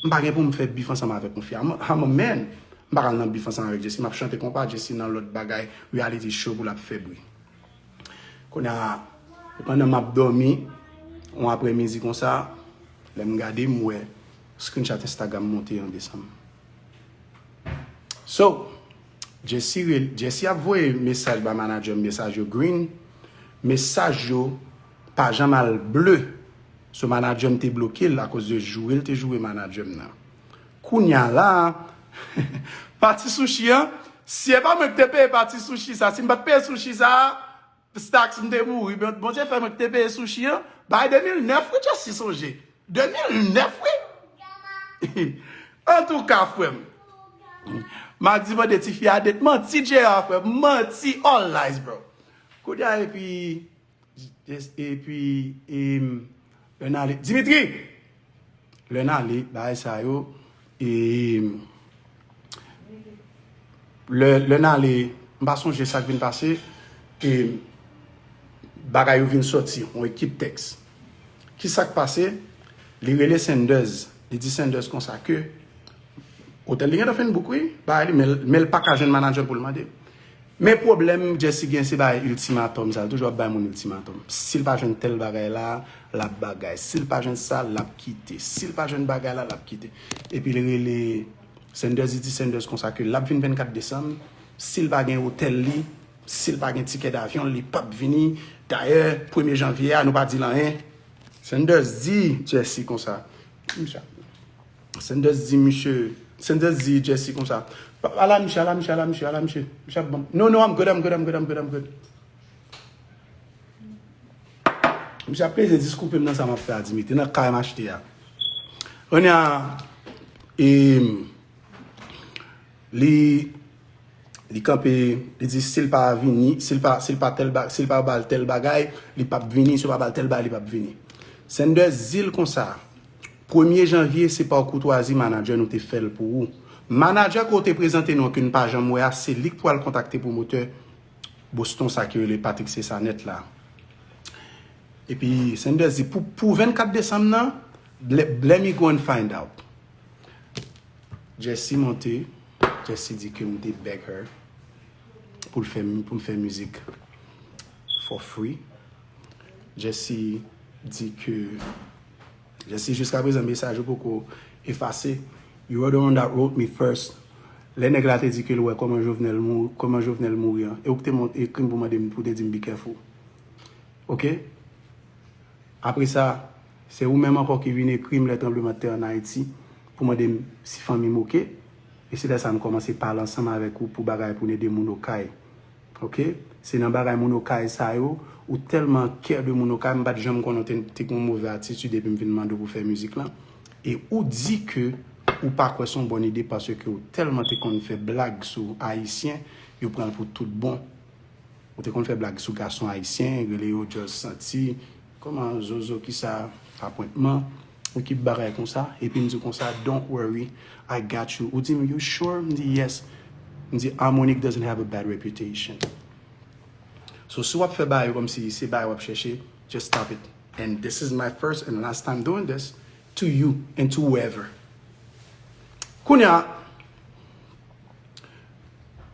M pa gen pou m fè beef ansanm avèk yon fi. I'm a, I'm a man. M pa ka nan beef ansanm avèk Jesse. M ap chante konpa, Jesse nan lòt bagay, reality show pou l ap fè bri. Kounye a, pandan m ap dòmi, yon aprèmidi konsa, lè m gade, m wè screenshot Instagram monte an desanm. So, Jesse, rel- Jesse ap voye mesaj ba manager m, mesaj yo green, mesaj yo pa janm al ble. So, manager m te bloke l akoz de joure l te joure manager m nan. Kounye a la, pati sushi an, si e pa mwen ki te peye pati sushi sa, si m pa t peye sushi sa, Stacks, m te mouri. Bon- Bondye fè mwen ki te peye sushi an. Bay de mil nèf, wi, Jesse sonje. De mil nèf, wi. Antouka, frè m. Madi mande tifi a det. Manti, J R, frè m. Manti, all lies, bro. Kounye a, epi, epi, em, lè n ale. Dimitri! Lè n ale, bagay sa yo, e, lè, lè n ale, m pa sonje sa k vin pase, e, bagay yo vin sòti, yon ekip tèks. Ki sa k pase? Li rele Sanders, li di Sanders konsa ke otèl li gentan fin book, wi, bagay li, men, men l pa ka jwenn manager pou l mande. Men pwoblèm Jesse gen, se bay ultimatum sa, l toujou ap bay moun ultimatum. Si l pa jwenn tèl bagay la, l ap bagay. Si l pa jwenn sa, l ap kite. Si l pa jwenn bagay la, l ap kite. Epi l rele Sanders, li di Sanders konsa ke l ap vin vennkat desanm. Si l pa gen otèl li, si l pa gen tikè davyon, li p ap vini. Dayè, premye janvye a, nou pa di l anyen. Sanders di Jesse konsa. Misye Sanders di misye, Sanders di Jesse konsa, "Ala misye, ala misye, ala misye, ala misye." Misye ap ban m, "No, no, I'm good, I'm good, I'm good, I'm good, I'm good." Misye ap peze dis koupe m nan sa m ap fè a, Dimitri, nan kay m achte a. Kounye a, e, li, li kanpe, li di, si l pa vini, si l pa, si l pa tèl ba-, si l pa ba l tèl bagay, li p ap vini, si l pa ba l tèl bagay, li p ap vini. Sanders di l konsa, premye janvye, se pa koutwazi manager nou te fè l pou ou. Manager ke w te prezante nou an, ke n pa janm wè a, se li k pral kontakte pwomotè Boston sa ki rele Patrick Cessanet la. Epi Sanders di, pou, pou vennkat desanm nan, let, let me go and find out. Jesse monte, Jesse di ke m te beg her pou l fè, pou m fè mizik for free. Jesse di ke, Jesse, jiska prezan mesaj ou poko efase. You were the one that wrote me first. Lè nèg la te di ke l wè kòman Jovenel mou-, kòman Jovenel mouri an, e ou ki te mont-, ekri m pou mande m, pou te di m be careful. Ok? Apre sa, se ou menm ankò ki vin ekri m lè tranblemanntè an Ayiti pou mande m si fanmi m oke. E se lè sa a m kòmanse pale ansanm avèk ou pou bagay pou n ede moun Okay. Ok? Se nan bagay moun Okay sa yo, ou tèlman care de moun Okay, m pa t janm konnen w te, te gen yon move atitid epi m vin mande w pou fè mizik lan. E ou di ke ou pa kwè se yon bòn ide paske ou tèlman te konn fè blag sou Ayisyen, yo pran l pou tout bon. Ou te konn fè blag sou gason ayisyen, rele yo just santi, kòman zozo kisa, apwentman, ekip bagay konsa, epi m di w konsa, "Don't worry, I got you." Ou di m, "You sure?" M di, "Yes." M di, "Harmonic doesn't have a bad reputation." So, si w ap fè bagay yo kòmsi se bagay w ap chèche, just stop it. And this is my first and last time doing this to you and to whoever. Kounye a,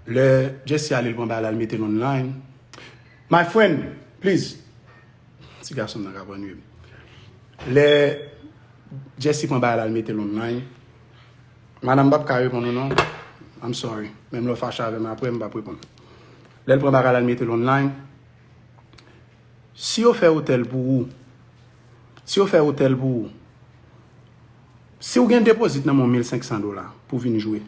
Lè Jesse ale, l pran bagay la, l mete l online. My friend, please. Ti gason nan ka pran nwi. Lè Jesse pran bagay la, l mete l online. Madanm, m p ap ka reponn ou non. I'm sorry. Menm lè w fache avè m apre, m p ap reponn. Lè l pran bagay la, l mete l online. Si yo fè otèl pou ou, si yo fè otèl pou ou, si w gen depozit nan men w mil senk san dola pou w vin jwe,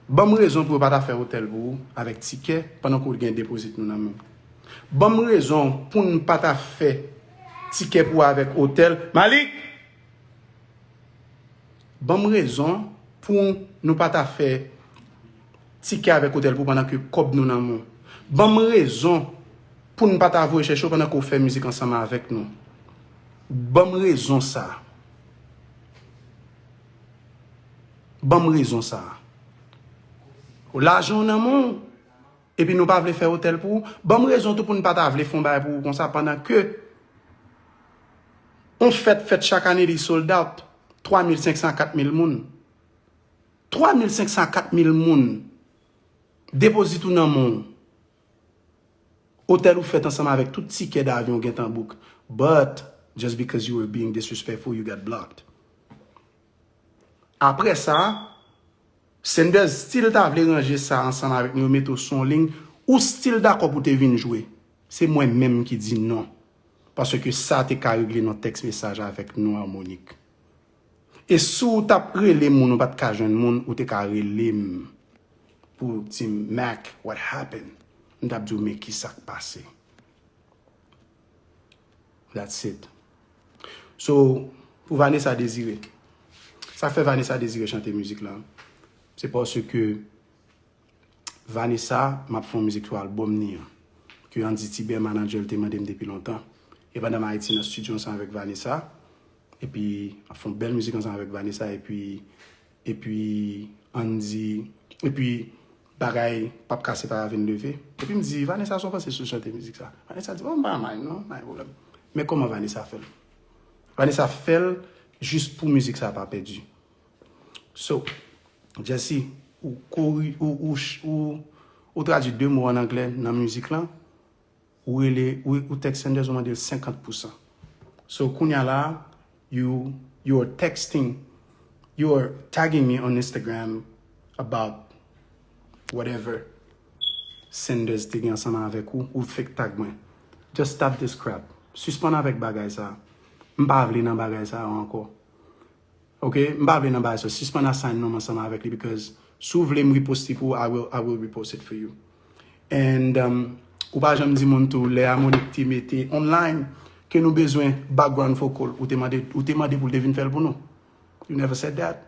ban m rezon pou yo pa ta fè otèl pou ou avèk tikè pandan ke w gen depozit nou nan men w. Ban m rezon pou n pa ta fè tikè pou ou avèk otèl. Malik! Ban m rezon pou nou pa ta fè tikè avèk otèl pou pandan ke kòb nou nan men w. Ban m rezon pou n pa ta voye chèche w pandan ke w fè mizik ansanm avèk nou. Ban m rezon sa. Ban m rezon sa. Lajan w nan men w, epi nou pa vle fè otèl pou ou. Ban m rezon tou pou n pa ta vle fè yon bagay pou ou konsa pandan ke yon fèt fèt chak ane li sold out. Twa mil senk san a kat mil moun. Twa mil senk san a kat mil moun. Depozit ou nan men w. Otèl ou fèt ansanm avèk tout tikè davyon gentan book. But just because you were being disrespectful, you got blocked. Apre sa, Sanders still ta vle ranje sa ansanm avèk nou, yo mete w sou yon liy, ou still dakò pou te vin jwe. Se mwen menm ki di non. Paske sa te ka regle nan tèks mesaj avèk non a Monique. E si w t ap rele moun, ou pa t ka jwenn moun, ou te ka rele m pou di m, "Mac, what happened?" M t ap di w, "Men ki sa k pase?" That's it. So, pou Vanessa Désiré, sa k fè Vanessa Désiré chante mizik la, se paske Vanessa, m ap fè yon mizik sou albòm ni an, ke Andy Tibè, manadjè l, te mande m depi lontan. E pandan m Ayiti nan estidyo ansanm avèk Vanessa, epi m ap fè yon bèl mizik ansanm avèk Vanessa, epi, epi Andy, epi bagay p ap kase pa vin leve. Epi m di, "Vanessa, sa w panse sou chante mizik sa?" Vanessa di, "Bon, m pa may non, pa gen pwoblèm." Men kòman Vanessa fè l? Vanessa fè l jis pou mizik sa pa pèdi. So, Jesse, ou kori-, ou, ou, ou, ou tradui de mo an anglè nan mizik lan, ou rele, ou, ou text Sanders, ou mande l senkant pousan. So, kounye a la, you, you are texting, you are tagging me on Instagram about whatever Sanders te gen ansanm avèk ou, ou fake tag mwen. Just stop this crap. Sispann avèk bagay sa. M pa vle nan bagay sa yo ankò. Ok, m pa vle nan bagay sa. Sispann assign non m ansanm avèk li, because si w vle m repost li pou ou, I will, I will repost it for you. And, um, ou pa janm di moun tou, lè Amonique te mete online ke nou bezwen background vocal, ou te mande, ou te mande pou l te vin fè l pou nou. You never said that.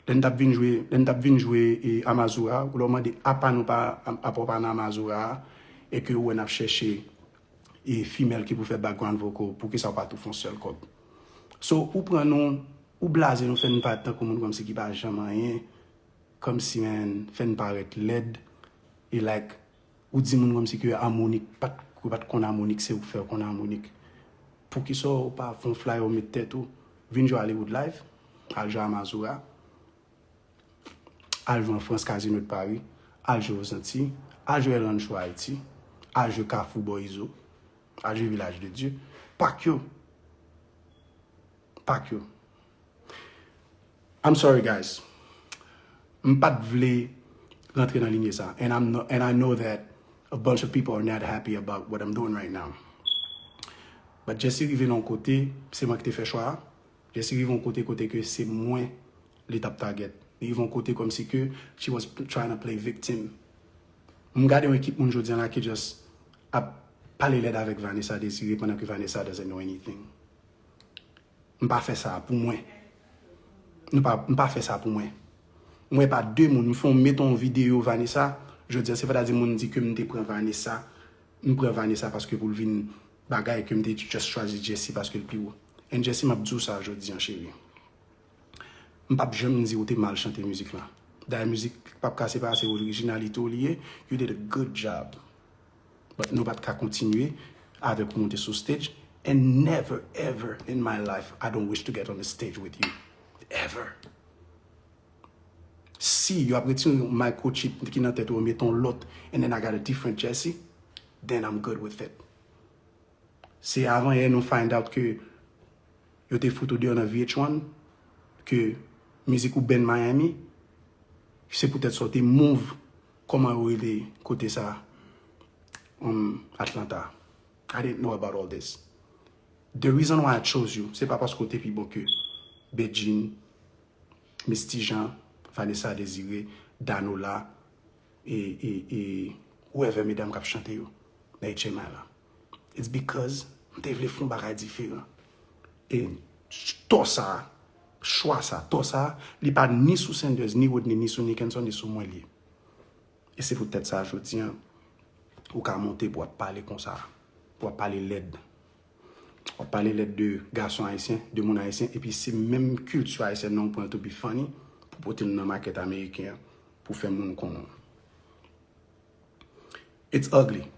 Lè n t ap vin jwe, lè n t ap vin jwe, e, Amazura, ou lè w mande apa nou pa, apa w pa nan Amazura, e ke ou wè n ap chèche, e, female ki pou fè background vocal, poukisa w pa tou fè yon sèl kòb? So, ou pran nou, ou blaze nou, fè n parèt tankou moun kòmsi ki pa janm anyen, kòmsi, man, fè n parèt lèd, e, like, ou di moun kòmsi ke Amonique pa t, ou pa t konn Amonique, se ou k fè yo konn Amonique. Poukisa w pa fè yon flyer ou met tèt ou, vin jwe Hollywood Live, al jwe Amazura, al jwe an Frans, Casino de Paris, al jwe Aux Antilles, al jwe Ellen Show Haïti, al jwe Kafou bò Izo, al jwe Village de Dieu, pak yo. Pak yo. I'm sorry, guys. M pa t vle rantre nan linye sa. And, I'm not, and I know that a bunch of people are not happy about what I'm doing right now. But Jesse rive nan yon kote, se mwen ki te fè chwa a. Jesse rive yon kote, kote ke se mwen li t ap target. Li rive yon kote kòmsi ke she was trying to play victim. M gade yon ekip moun jodi a la ki just ap pale lèd avèk Vanessa Désiré pandan ke Vanessa doesn't know anything. M pa fè sa pou mwen. Nou pa, m pa fè sa pou mwen. M wè pa de moun. M fè yon, mete yon videyo Vanessa. Jodi a, se pa ta di moun di ke m te pran Vanessa. M pran Vanessa paske pou l vin bagay ke m te just chwazi Jesse paske l pi wo. And Jesse, m ap di w sa jodi a, cheri. M p ap janm di w te mal chante mizik lan. Dayè, mizik p ap ka separe, se orijinalite w li ye. You did a good job. But nou pa t ka kontinye avèk ou monte sou stage. And never, ever in my life, I don't wish to get on the stage with you. Ever. yo ap retire yon microchip ki nan tèt ou, yo mete yon lòt, and then I got a different Jesse, then I'm good with it. Se avan yè nou find out ke yo te fout ou deyò nan V H one, ke mizik ou ban Miami, se poutèt sa w te move, kòman yo rele kote sa, um, Atlanta. I didn't know about all this. The reason why I chose you, se pa paske w te pi bon ke Bedjine, Misty Jean, Vanessa Désiré, Danola, e, e, e whoever medam k ap chante yo nan H M I la. It's because m te vle fè yon bagay diferan. E tò sa, chwa sa, tò sa, li pa ni sou Sanders, ni Rodney, ni sou Nickenson, ni sou mwen li ye. E se poutèt sa, jodi a, ou ka monte pou w ap pale konsa, pou w ap pale lèd. W ap pale lèd de gason ayisyen, de moun ayisyen, epi se menm kilti ayisyèn nan ou pran l to be funny pou pote l nan makèt ameriken an, pou fè moun konnen w. It's ugly.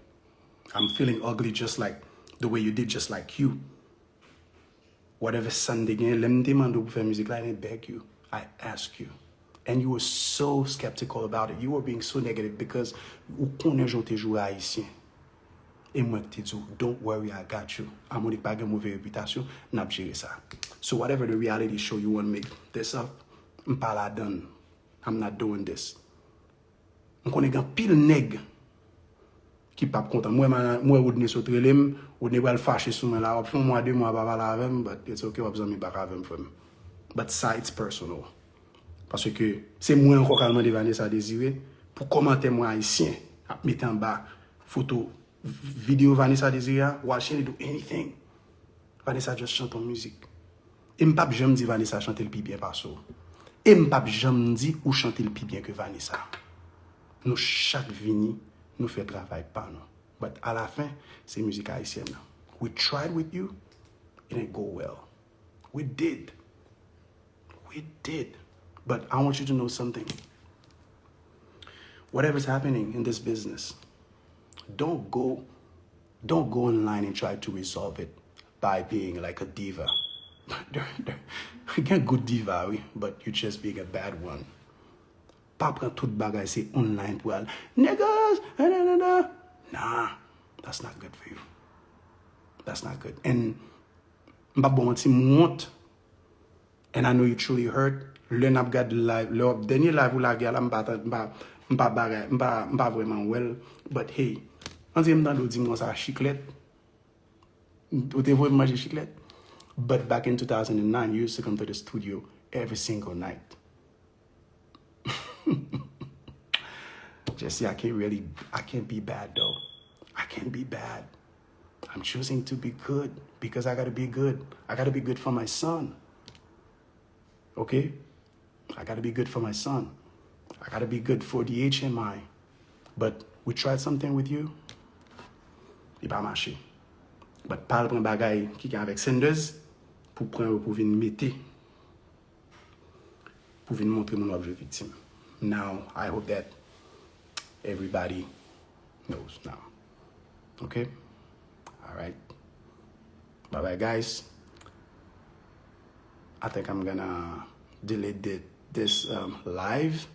I'm feeling ugly just like the way you did, just like you. Whatever sa n te genyen, lè m te mande w pou fè mizik la, I didn't beg you. I ask you. And you were so skeptical about it. You were being so negative because ou konnen jan w te joure ayisyen. E mwen ki te di w, "Don't worry, I got you." Harmonik pa gen move repitasyon, n ap jere sa. So whatever the reality show you wanna make this up, m pa ladan l. I'm not doing this. M konnen gen anpil nèg ki p ap kontan. M wè mana-, m wè Woodney sot rele m, Woodney pral fache sou mwen la, w ap fè yon mwa, de mwa pa pale avè m, but it's okay, w ap zanmi back avè m, frè m. But sa, it's personal. Paske se mwen ankò k al mande Vanessa Désiré pou kòmantè mwen ayisyen ap mete anba foto, videyo Vanessa Désiré a, while she didn't do anything. Vanessa just chante yon mizik. E m p ap janm di Vanessa chante l pi byen pase w. E m p ap janm di ou chante l pi byen ke Vanessa. Nou chak vini, nou fè travay pa nou. But alafen, se mizik ayisyèn nan. We tried with you, it didn't go well. We did. We did. But I want you to know something. Whatever's happening in this business, don't go, don't go online and try to resolve it by being like a diva. Gen good diva, wi, but you just being a bad one. Pa pran tout bagay se online pou al, "Niggas, eh, nah, nah, nah." Nah, that's not good for you. That's not good. And m p ap ba w manti, m wont. And I know you truly hurt. Lè n ap gade live, lè w ap, dènye live ou lage a la, m pa tan-, m pa, m pa bagay, m pa, m pa vrèman wè l. But hey, on dirait m tande w di m konsa, "Chiklèt." Ou te voye m manje chiklèt. But back in two thousand nine, you used to come to the studio every single night. Jesse, I can't really, I can't be bad though. I can't be bad. I'm choosing to be good because I gotta be good. I gotta be good for my son. Okay? I gotta be good for my son. I gotta be good for the H M I. But we tried something with you. Li pa mache. But pa al pran bagay ki gen avèk Sanders pou pran yo pou vin mete, pou vin montre moun w ap jwe viktim. Now, I hope that everybody knows now. Okay? All right. Bye bye, guys. I think I'm gonna delete thi-, this, um, live.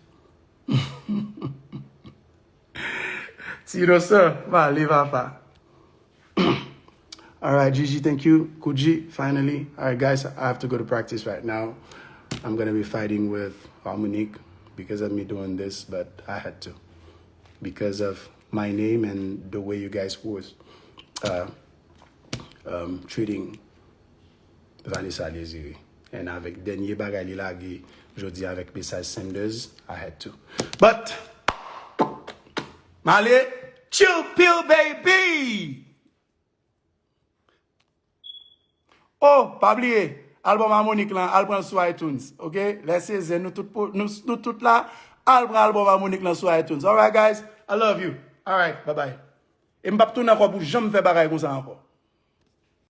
Tiro, sir, m ale, papa. All right, Gigi, thank you. Kuji, finally. All right, guys, I have to go to practice right now. I'm gonna be fighting with Harmonique because of me doing this, but I had to. Because of my name and the way you guys was, uh, um, treating Vanessa Désiré. And avèk dènye bagay li lage jodi avèk mesaj Sanders, I had to. But, m ale, chill pill, baby! Oh, pa bliye, album Harmonique lan, al pran l sou iTunes, ok? Lè se zen, nou tout, po- nou, nou tout la, al pran album Harmonique lan sou iTunes. All right, guys, I love you. All right, bye bye. E m p ap tounen ankò pou janm fè bagay konsa ankò.